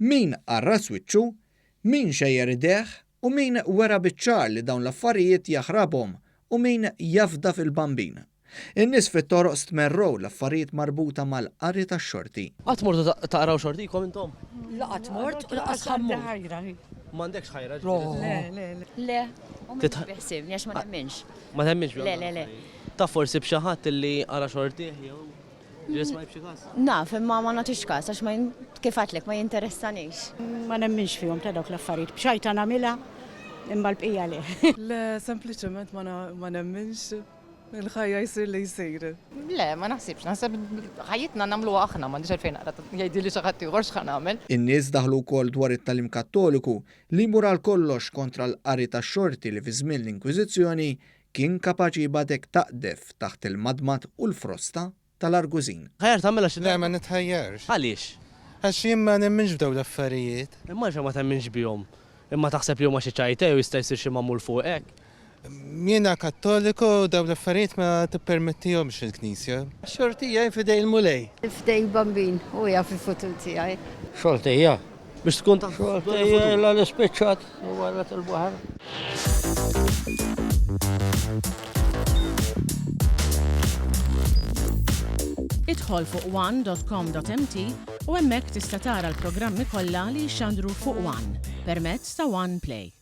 Min qarras wiċċu, min xejjer idejh u min wera biċ-ċar li dawn l-affarijiet jaħrabhom u min jafda fil-Bambin. In-nies fit-toroq stmerrow l-affarijiet marbuta mal-qari tax-xorti. Qatt mortu taqraw xortikom intom? La qatt mort u lanqas ħa mmur. M'għandekx ħajra ġifieri? Le, le, le. Le, u mhux bi ħsiebni għax ma nemminx. Ma temminx Le, le, le. Taf forsi b'xi ħadd illi qara xortih jew ġieli smajt b'xi każ? Naf, imma ma nagħtix każ għax ma kif għedtlek ma jinteressanix. Ma nemminx fihom ta' dawk l-affarijiet. B'xajta nagħmilha imma l-bqija le. Le, sempliċement ma nemminx. Il-ħajja jsir li jsir. Le, ma naħsibx. Naħseb ħajjitna nagħmluha aħna, m'għandix għalfejn naqra jgħidili xi ħadd ieħor x'ħa nagħmel. In-nies daħlu wkoll dwar it-tagħlim Kattoliku li jmur għal kollox kontra l-qari tax-xorti li fi żmien l-Inkwiżizzjoni kien kapaċi jibgħatek taqdef taħt il-madmad u l-frosta tal-argużin. Tħajjar tagħmilha xi Le, ma nitħajjarx. Għaliex? Għax jien ma nemminx f'dawn l-affarijiet. Imma għalfejn ma temminx bihom? Imma taħseb li huma xi ċajta jew jista' jsir xi magħmul fuqek? Jiena Kattoliku u dawn l-affarijiet ma tippermettihomx il-Knisja. Xortija hi f'idej il-Mulej. F'idej il-Bambin, hu jaf il-futur tiegħi. Xortija. Biex tkun taf dwar il-futur. Xortija ilha li spiċċat u marret il-baħar. Idħol fuq one.com.mt u hemmhekk tista' tara l-programmi kollha li jixxandru fuq One permezz ta' One Play.